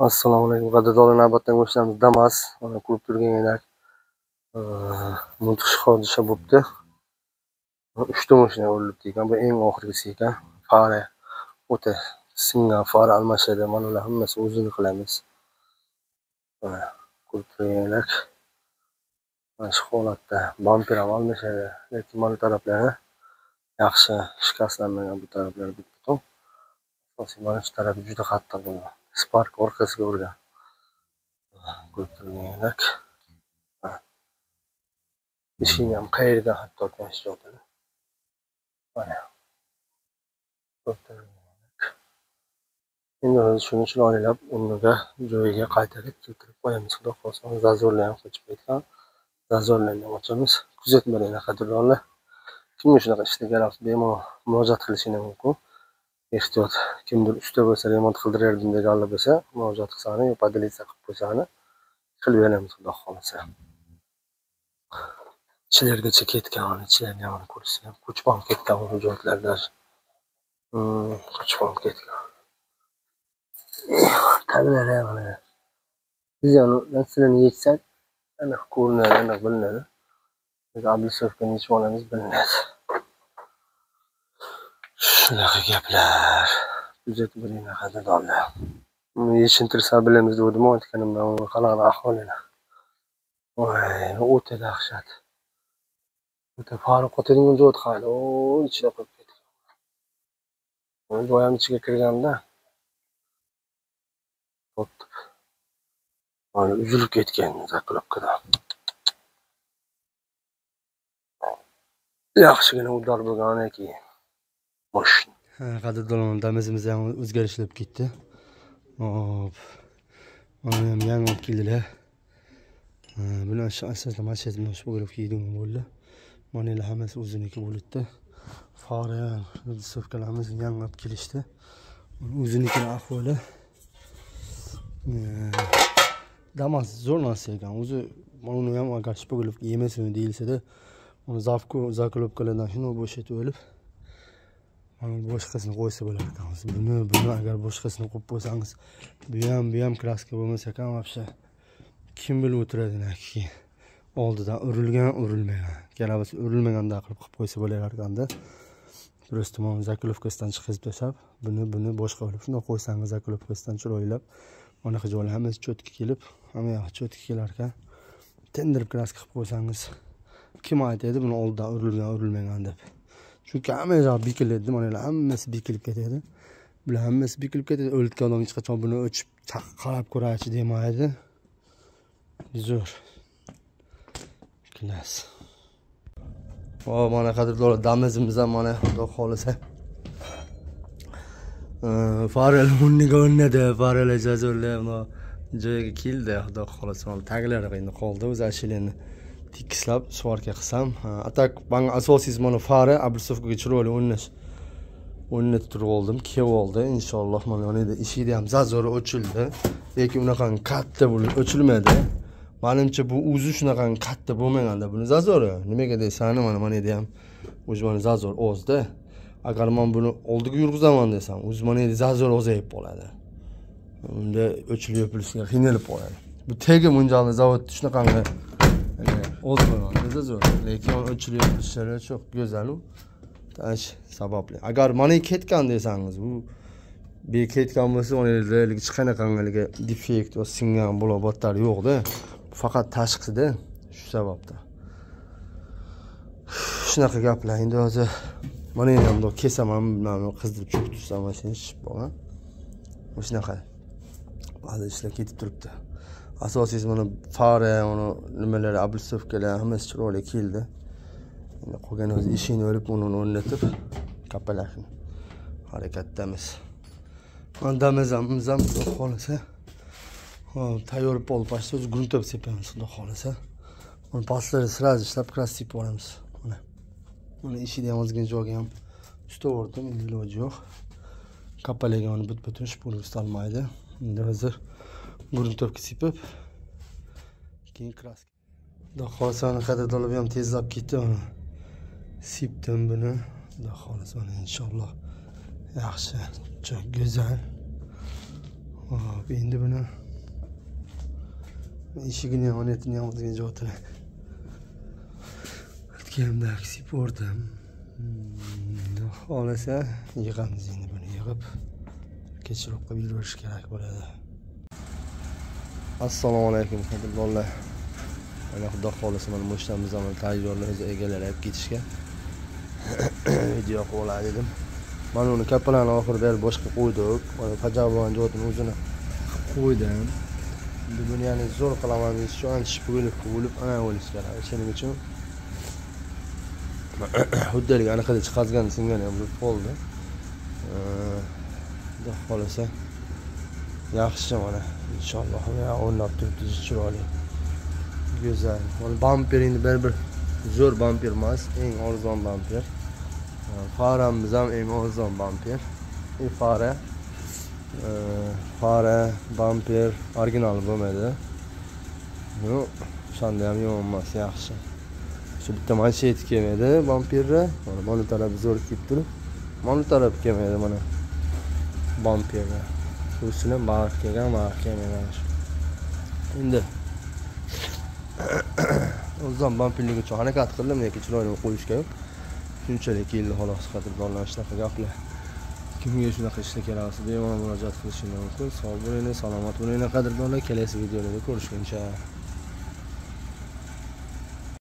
Assalomu alaykum qadrdonlar, navbatdan ko'rsatamiz Damas. Mana ko'rib turganingizdek, mudhish hodisa bo'libdi. 3 ta mashina urilibdi ekan, bu eng oxirgisi ekan. Fara o'ta singan, fara almashadi. Mana ular hammasi o'zini qilamiz. Mana ko'rib turganingizdek, mana shu holatda bamper ham almashadi, lekin mana taraflari yaxshi shikastlanmagan, bu taraflari bitta. Asosiy mana shu tarafi juda qattiq bo'lgan. Spark orqasiga urgan. Ko'rib turganingizdek. Eshigini ham qayerdan hatto joyini. Mana. Ko'rib turganingizdek. Endi hozir shuni chiroylab o'rniga, joyiga qaytarib keltirib qo'yamiz. Xudo xohlasa, zazorlar ham qochib ketgan. Zazorlarni ham ochamiz. Kuzatib boringlar qadrdonlar. Kimga shunaqa ishlar kerak, bemalol murojaat qilishingiz mumkin. Ehtiyot, kimdir usta bo'lsa, remont qildirardim deganlar bo'lsa, murojaat qilsani yo podelitsa qilib qo'ysani qilib beramiz xudo xohlasa. Ichlargacha ketgan, mana ichlarni ham ko'rsa, ko'chib ham ketgan u joylarda. Ko'chib ham ketgan. Taglari ham mana. Biz ham narsalarni yechsak, aniq ko'rinadi, aniq bilinadi. Biz oblisovkani yechib olamiz, bilinadi. Shunaqa gaplar. Kuzatib boringlar qadrdonlar. Buni yechintirsa bilamiz dedim, aytganimdan qalani aholini. Voy, o'ta dahshat. O'ta farq o'tadigan joy qani, o ichida qo'yib ketgan. Joy ham ichiga kirganda o'tib. Mana uzilib ketgan zaklopkadan. Yaxshigina udar bo'lgan ekan. Mashina. Qadrdonlar, Damasimiz ham o'zgarishlar ketdi. Hop. Mana ham yangi olib keldilar. Buni asosan mashinasi bilan shpagolov kiydim bo'ldi. Mana ular hammasi o'ziniki bo'libdi. Fara ham, lisovkalarimiz yangi olib kelishdi. O'zinikini ahvoli. Damas zo'r narsa ekan. O'zi mana uni ham agar shpagolov yemasin deyilsa-da, uni zaklopkalardan shuni bo'shatib olib, mana boshqasini qo'ysa bo'lar ekan. Buni agar boshqasini qo'yib qo'ysangiz, bu ham kraska bo'lmasa ekan, вообще kim bilib o'tiradi naki. Oldidan urilgan, urilmagan. Ikkalasi urilmaganda qilib qo'ysa bo'lar ekanda. Просто mana zaklovkasidan chiqizib tashlab, buni boshqa olib shunday qo'ysangiz zaklovkasidan chiroylab, mana joylar hammasi cho'tki kelib, hamma yoq cho'tki kelar ekan. Tendirib kraska qilib qo'ysangiz, kim aytadi buni oldidan urilgan, urilmagan deb. Chunki hamma yoq bekiladi, mana ular hammasi bekilib ketadi. Bular hammasi bekilib ketadi. O'lgan odam hech qachon buni o'chib qarab ko'rachi demaydi. Zo'r. Klass. Va mana qadrdonlar, Damasimiz ham mana xudo xohlasa. Farel o'rniga o'rnadi, farel jazorlar mana joyiga keldi, xudo xohlasa. Mana taglari endi qoldi, o'zi ashileni tekislab svarka qilsam. Atak banga asosiysi mana fara oblisovkaga chiroyli o'rnatib turib oldim, kelib oldi. Inshaalloh mana yonida eshigida ham zazori ochildi, lekin unaqa katta bo'lib ochilmadi. Menimcha bu o'zi shunaqa katta bo'lmaganda buni zazori. Nimaga desani, mana yerda ham o'zi mana zazor ozda. Agar men buni oldiga yurg'izaman desam, o'zi mana yerda zazor ozayib qoladi. Unda ochilib yopilishiga qiynalib qoladi. Bu tegi bunjali zavodda shunaqangi oz bo'lgan zazor, lekin o'chirib yopilishlari çok go'zal u. Tash sababli. Agar mana ketgan desangiz, bu bir ketgan bo'lsa, mana yerda hech qanaqangi defekt va singan bo'lobotlar yo'q-da. Faqat tashqida shu sababdan. Shunaqa gaplar. Endi hozir mana endi bundoq kesaman, buni qizdirib cho'ktirsam, mashina shishib qolgan. Shunaqa. Ba'zi ishlar ketib turibdi. Asosiysi mana fara, uni nimalar, oblisovkalar hammasi chiroyli keldi. Endi qolgan o'zi eshikni olib, uni o'rnatib, kapalakni harakatdamiz. Mana Damasimiz ham xudo xohlasa, hop, tayyor pol pastda o'zi gruntov sepamiz xudo xohlasa. Uni pastlari sразу ishlab kraska sepib olamiz. Mana. Mana eshikni ham ozgina joyga ham usta o'rdim, endi iloji yo'q. Kapalaga uni butun shpul ustalmaydi. Endi hozir gruntovka sepib, keyin kraska. Xudo xohlasa mana qadrdonlar, bu ham tezlab ketdi mana. Sepdim buni. Xudo xohlasa mana inshaalloh yaxshi, çok go'zal. Hop, endi buni eshigini ham, onetini ham o'zga joyini o'tganda aksiportim. Xudo xohlasa yig'amiz endi buni, yig'ib kechroq qilib yuriberish kerak bo'ladi. Assalomu alaykum qadrdonlar. Mana xudo xohlasa mana mashinamiz ham tayyorlar, o'zi egalari olib ketishga video qilib olay dedim. Mana uni kapalarni oxirida berib boshqa qo'ydik. Mana pajabon joyini o'zini qilib qo'ydim. Endi buni ya'ni zo'r qilaman deyish uchun ancha bo'lib ana bo'lish kerak. Shuning uchun xuddalik anaqada chiqazgan singan ham bo'lib qoldi. Xudo xohlasa yaxshi mana inshaalloh o'ynab turibdi, chiroyli. Go'zal. Mana bamper endi baribir zo'r bamper emas, eng arzon bamper. Faramiz ham eng arzon bamper. Fara fara bamper original bo'lmaydi. Bu o'shanda ham yomon emas, yaxshi. Shu bitta manshet kelmaydi bamperda. Mana bu taraf zo'r kelib turib, mana bu taraf kelmaydi mana bamperda. Shusini bag'ir kelgan, bag'ir kelmaydi. Endi o'zim bamperlik uchun harakat qildim, lekin chiroyli qo'yishga yo'q. Shunchalik keldi xolos, qadrdonlar, shunaqa gaplar. Kimga shunaqa ishlar kerak bo'lsa, bemalol murojaat qilishingiz mumkin. Sog' bo'linglar, salomat bo'linglar, qadrdonlar. Kelasi videolarda ko'rishguncha.